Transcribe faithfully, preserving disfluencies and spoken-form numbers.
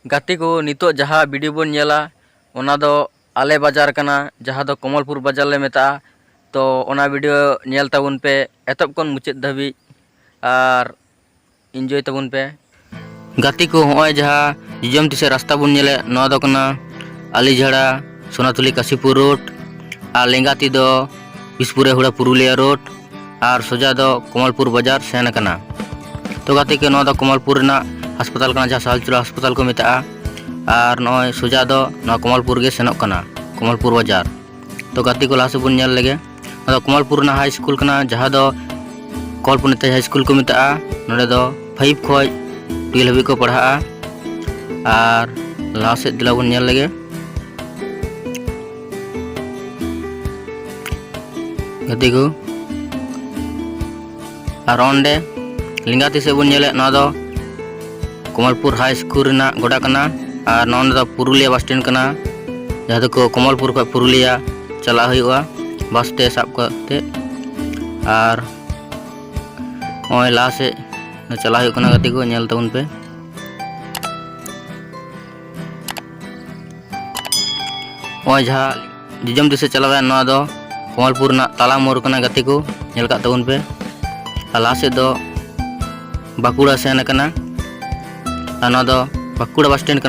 ᱜᱟᱛᱮ ᱠᱚ, ᱱᱤᱛᱚᱜ ᱡᱟᱦᱟᱸ ᱵᱷᱤᱰᱤᱭᱳ ᱵᱚᱱ ᱧᱮᱞᱟ, ᱚᱱᱟ ᱫᱚ ᱟᱞᱮ ᱵᱟᱡᱟᱨ ᱠᱟᱱᱟ, ᱡᱟᱦᱟᱸ ᱫᱚ ᱠᱚᱢᱚᱞᱯᱩᱨ ᱵᱟᱡᱟᱨ ᱞᱮ ᱢᱮᱛᱟᱜᱼᱟ᱾ ᱛᱚ ᱚᱱᱟ ᱵᱷᱤᱰᱤᱭᱳ ᱧᱮᱞ ᱛᱟᱵᱚᱱ ᱯᱮ ᱮᱛᱚᱦᱚᱵ ᱠᱷᱚᱱ ᱢᱩᱪᱟᱹᱫ ᱫᱷᱟᱹᱵᱤᱡ, ᱟᱨ ᱤᱱᱡᱚᱭ ᱛᱟᱵᱚᱱ ᱯᱮ᱾ ᱜᱟᱛᱮ ᱠᱚ, ᱦᱚᱸᱜᱼᱚᱭ ᱡᱟᱦᱟᱸ ᱡᱚᱡᱚᱢ ᱛᱤ ᱥᱮᱫ ᱨᱟᱥᱛᱟ ᱵᱚᱱ ᱧᱮᱞᱮᱫ, ᱱᱚᱣᱟ ᱫᱚ ᱠᱟᱱᱟ ᱟᱞᱤᱡᱷᱟᱲᱟ ᱥᱳᱱᱟᱛᱷᱩᱞᱤ ᱠᱟᱥᱤᱯᱩᱨ ᱨᱳᱰ, ᱟᱨ ᱞᱮᱸᱜᱟ ᱛᱤ ᱫᱚ ᱵᱤᱥᱯᱩᱨ ᱦᱩᱲᱟ ᱯᱩᱨᱩᱞᱤᱭᱟ ᱨᱳᱰ, ᱟᱨ ᱥᱚᱡᱟ ᱫᱚ ᱠᱚᱢᱚᱞᱯᱩᱨ ᱵᱟᱡᱟᱨ ᱥᱮᱱ ᱟᱠᱟᱱᱟ᱾ ᱛᱚ ᱜᱟᱛᱮ ᱠᱚ, ᱱᱚᱣᱟ ᱫᱚ ᱠᱚᱢᱚᱞᱯᱩᱨ ᱨᱮᱱᱟᱜ ᱦᱟᱥᱯᱟᱛᱟᱞ ᱠᱟᱱᱟ, ᱡᱟᱦᱟᱸ ᱥᱟᱞᱪᱩᱨᱟ ᱦᱟᱥᱯᱟᱛᱟᱞ ᱠᱚ ᱢᱮᱛᱟᱜᱼᱟ᱾ ᱟᱨ ᱱᱚᱜᱼᱚᱭ ᱥᱚᱡᱟ ᱫᱚ ᱱᱚᱣᱟ ᱠᱚᱢᱚᱞᱯᱩᱨ ᱜᱮ ᱥᱮᱱᱚᱜ ᱠᱟᱱᱟ, ᱠᱚᱢᱚᱞᱯᱩᱨ ᱵᱟᱡᱟᱨ᱾ ᱛᱚ ᱜᱟᱛᱮ ᱠᱚ, ᱞᱟᱦᱟ ᱥᱮᱫ ᱵᱚᱱ ᱧᱮᱞ ᱞᱮᱜᱮ᱾ ᱱᱚᱣᱟ ᱫᱚ ᱠᱚᱢᱚᱞᱯᱩᱨ ᱨᱮᱱᱟᱜ ᱦᱟᱭ ᱥᱠᱩᱞ ᱠᱟᱱᱟ, ᱡᱟᱦᱟᱸ ᱫᱚ ᱠᱚᱢᱚᱞᱯᱩᱨ ᱱᱮᱛᱟᱡᱤ ᱦᱟᱭ ᱥᱠᱩᱞ ᱠᱚ ᱢᱮᱛᱟᱜᱼᱟ᱾ ᱱᱚᱸᱰᱮ ᱫᱚ ᱯᱷᱟᱭᱤᱵᱷ ᱠᱷᱚᱱ ᱴᱩᱭᱮᱞᱵᱷ ᱦᱟᱹᱵᱤᱡ ᱠᱚ ᱯᱟᱲᱦᱟᱜᱼᱟ᱾ ᱟᱨ ᱞᱟᱦᱟ ᱥᱮᱫ ᱫᱮᱞᱟ ᱵᱚᱱ ᱧᱮᱞ ᱞᱮᱜᱮ᱾ ᱜᱟᱛᱮ ᱠᱚ, ᱟᱨ ᱚᱸᱰᱮ ᱞᱮᱸᱜᱟ ᱛᱤ ᱥᱮᱫ ᱵᱚᱱ ᱧᱮᱞᱮᱫ, ᱱᱚᱣᱟ ᱫᱚ ᱠᱚᱢᱚᱞᱯᱩᱨ ᱦᱟᱭ ᱥᱠᱩᱞ ᱨᱮᱱᱟᱜ ᱜᱚᱰᱟ ᱠᱟᱱᱟ᱾ ᱟᱨ ᱱᱚᱜᱼᱚ ᱱᱚᱣᱟ ᱫᱚ ᱯᱩᱨᱩᱞᱤᱭᱟᱹ ᱵᱟᱥ ᱥᱴᱮᱱᱰ ᱠᱟᱱᱟ, ᱡᱟᱦᱟᱸ ᱫᱚᱠᱚ ᱠᱚᱢᱚᱞᱯᱩᱨ ᱠᱷᱚᱱ ᱯᱩᱨᱩᱞᱤᱭᱟᱹ ᱪᱟᱞᱟᱜ ᱦᱩᱭᱩᱜᱼᱟ ᱵᱟᱥ ᱛᱮ ᱥᱟᱵ ᱠᱟᱛᱮ᱾ ᱟᱨ ᱱᱚᱜᱼᱚᱭ ᱞᱟᱦᱟ ᱥᱮᱫ ᱪᱟᱞᱟᱜ ᱦᱩᱭᱩᱜ ᱠᱟᱱᱟ ᱜᱟᱛᱮ ᱠᱚ, ᱧᱮᱞ ᱛᱟᱵᱚᱱ ᱯᱮ᱾ ᱱᱚᱜᱼᱚᱭ ᱡᱟᱦᱟᱸ ᱡᱚᱡᱚᱢ ᱛᱤ ᱥᱮᱫ ᱪᱟᱞᱟᱣ ᱮᱱ, ᱱᱚᱣᱟ ᱫᱚ ᱠᱚᱢᱚᱞᱯᱩᱨ ᱨᱮᱱᱟᱜ ᱛᱟᱞᱟ ᱢᱳᱲ ᱠᱟᱱᱟ ᱜᱟᱛᱮ ᱠᱚ, ᱧᱮᱞ ᱠᱟᱜ ᱛᱟᱵᱚᱱ ᱯᱮ᱾ ᱟᱨ ᱞᱟᱦᱟ ᱥᱮᱫ ᱫᱚ ᱵᱟᱸᱠᱩᱲᱟ ᱥᱮᱱ ᱟᱠᱟᱱᱟ᱾ ᱟᱨ ᱱᱚᱣᱟ ᱫᱚ ᱵᱟᱸᱠᱩᱲᱟ ᱵᱟᱥ ᱥᱴᱮᱱᱰ ᱠᱟᱱᱟ᱾